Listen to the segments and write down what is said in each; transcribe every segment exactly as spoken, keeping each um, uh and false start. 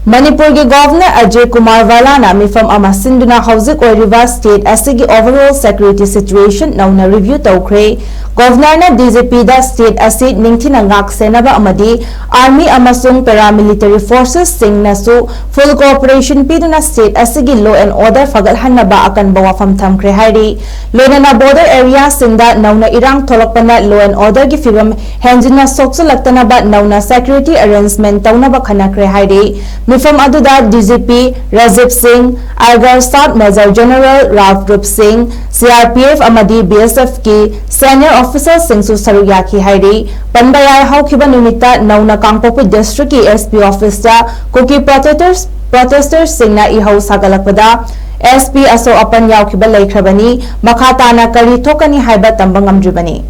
ꯃꯅꯤꯄꯨꯔꯒꯤ ꯒꯣꯚꯔꯅꯔ ꯑꯖꯌ ꯀꯨꯃꯥꯔ ꯚꯥꯂꯥꯅ ꯃꯤꯐꯝ ꯑꯃ ꯁꯤꯟꯗꯨꯅ ꯍꯧꯖꯤꯛ ꯑꯣꯏꯔꯤꯕ ꯁ꯭ꯇꯦꯠ ꯑꯁꯤꯒꯤ overall security situation ꯅꯧꯅ review ꯇꯧꯈ꯭ꯔꯦ꯫ ꯒꯣꯚꯔꯅꯔꯅ ꯗꯤꯖꯤꯄꯤꯗ ꯁ꯭ꯇꯦꯠ ꯑꯁꯤ ꯅꯤꯡꯊꯤꯅ ꯉꯥꯛ ꯁꯦꯟꯅꯕ ꯑꯃꯗꯤ army ꯑꯃꯁꯨꯡ paramilitary forcesꯁꯤꯡꯅꯁꯨ full cooperation ꯄꯤꯗꯨꯅ ꯁ꯭ꯇꯦꯠ ꯑꯁꯤꯒꯤ law and order ꯐꯒꯠꯍꯟꯅꯕ ꯑꯀꯟꯕ ꯋꯥꯐꯝ ꯊꯝꯈ꯭ꯔꯦ ꯍꯥꯏꯔꯤ꯫ ꯂꯣꯏꯅꯅ border areaꯁꯤꯡꯗ ꯅꯧꯅ ꯏꯔꯥꯡ ꯊꯣꯛꯂꯛꯄꯅ law and orderꯒꯤ ꯐꯤꯕꯝ ꯍꯦꯟꯖꯤꯟꯅ ꯁꯣꯛꯆꯤꯜꯂꯛꯇꯅꯕ ꯅꯧꯅ security arrangement ꯇꯧꯅꯕ ꯈꯟꯅꯈ꯭ꯔꯦ ꯍꯥꯏꯔꯤ꯫ ꯃꯤꯐꯝ ꯑꯗꯨꯗ ꯗꯤꯖꯤꯄꯤ ꯔꯥꯖꯤꯕ ꯁꯤꯡ, ꯑꯥꯏꯒꯔ Staff Major General Ralph roof ꯁꯤꯡ, ꯁꯤꯑꯥꯔꯄꯤꯑꯦꯐ ꯑꯃꯗꯤ ꯕꯤꯑꯦꯁꯑꯦꯐꯀꯤ senior officerꯁꯤꯡꯁꯨ ꯁꯔꯨꯛ ꯌꯥꯈꯤ ꯍꯥꯏꯔꯤ꯫ ꯄꯟꯕ ꯌꯥꯏ, ꯍꯧꯈꯤꯕ ꯅꯨꯃꯤꯠꯇ ꯅꯧꯅ ꯀꯥꯡꯄꯣꯛꯄꯤ districtꯀꯤ S P officeꯇ ꯀꯨꯀꯤ protesters, protesterꯁꯤꯡꯅ ꯏꯍꯧ ꯁꯥꯒꯠꯂꯛꯄꯗ S P ꯑꯁꯣꯛ ꯑꯄꯟ ꯌꯥꯎꯈꯤꯕ ꯂꯩꯈ꯭ꯔꯕꯅꯤ꯫ ꯃꯈꯥ ꯇꯥꯅ ꯀꯔꯤ ꯊꯣꯛꯀꯅꯤ ꯍꯥꯏꯕ ꯇꯝꯕ ꯉꯝꯗ꯭ꯔꯤꯕꯅꯤ꯫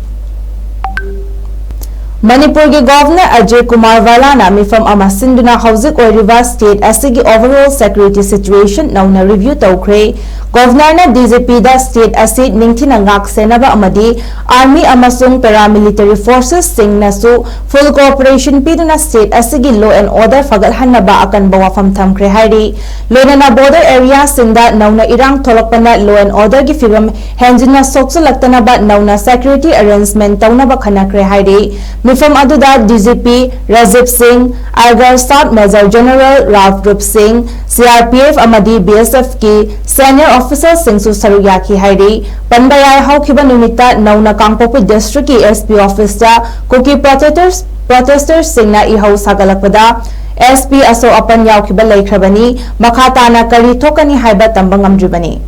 ꯃꯅꯤꯄꯨꯔꯒꯤ ꯒꯣꯚꯔꯅꯔ ꯑꯖꯌ ꯀꯨꯃꯥꯔ ꯚꯥꯂꯥꯅ ꯃꯤꯐꯝ ꯑꯃ ꯁꯤꯟꯗꯨꯅ ꯍꯧꯖꯤꯛ ꯑꯣꯏꯔꯤꯕ ꯁ꯭ꯇꯦꯠ ꯑꯁꯤꯒꯤ overall security situation ꯅꯧꯅ review ꯇꯧꯈ꯭ꯔꯦ꯫ ꯒꯣꯚꯔꯅꯔꯅ ꯗꯤꯖꯤꯄꯤꯗ ꯁ꯭ꯇꯦꯠ ꯑꯁꯤ ꯅꯤꯡꯊꯤꯅ ꯉꯥꯛ ꯁꯦꯟꯅꯕ ꯑꯃꯗꯤ army ꯑꯃꯁꯨꯡ paramilitary forcesꯁꯤꯡꯅꯁꯨ full cooperation ꯄꯤꯗꯨꯅ ꯁ꯭ꯇꯦꯠ ꯑꯁꯤꯒꯤ law and order ꯐꯒꯠꯍꯟꯅꯕ ꯑꯀꯟꯕ ꯋꯥꯐꯝ ꯊꯝꯈ꯭ꯔꯦ ꯍꯥꯏꯔꯤ꯫ ꯂꯣꯏꯅꯅ border areaꯁꯤꯡꯗ ꯅꯧꯅ ꯏꯔꯥꯡ ꯊꯣꯛꯂꯛꯄꯅ law and orderꯒꯤ ꯐꯤꯕꯝ ꯍꯦꯟꯖꯤꯟꯅ ꯁꯣꯛꯆꯤꯜꯂꯛꯇꯅꯕ ꯅꯧꯅ security arrangement ꯇꯧꯅꯕ ꯈꯟꯅꯈ꯭ꯔꯦ ꯍꯥꯏꯔꯤ꯫ ꯃꯤꯐꯝ ꯑꯗꯨꯗ ꯗꯤꯖꯤꯄꯤ ꯔꯥꯖꯤꯕ ꯁꯤꯡ, ꯑꯥꯏꯒꯔ Staff Major General Ralph roof ꯁꯤꯡ, ꯁꯤꯑꯥꯔꯄꯤꯑꯦꯐ ꯑꯃꯗꯤ ꯕꯤꯑꯦꯁꯑꯦꯐꯀꯤ senior officerꯁꯤꯡꯁꯨ ꯁꯔꯨꯛ ꯌꯥꯈꯤ ꯍꯥꯏꯔꯤ꯫ ꯄꯟꯕ ꯌꯥꯏ, ꯍꯧꯈꯤꯕ ꯅꯨꯃꯤꯠꯇ ꯅꯧꯅ ꯀꯥꯡꯄꯣꯛꯄꯤ districtꯀꯤ S P officeꯇ ꯀꯨꯀꯤ protesters, protesterꯁꯤꯡꯅ ꯏꯍꯧ ꯁꯥꯒꯠꯂꯛꯄꯗ S P ꯑꯁꯣꯛ ꯑꯄꯟ ꯌꯥꯎꯈꯤꯕ ꯂꯩꯈ꯭ꯔꯕꯅꯤ꯫ ꯃꯈꯥ ꯇꯥꯅ ꯀꯔꯤ ꯊꯣꯛꯀꯅꯤ ꯍꯥꯏꯕ ꯇꯝꯕ ꯉꯝꯗ꯭ꯔꯤꯕꯅꯤ꯫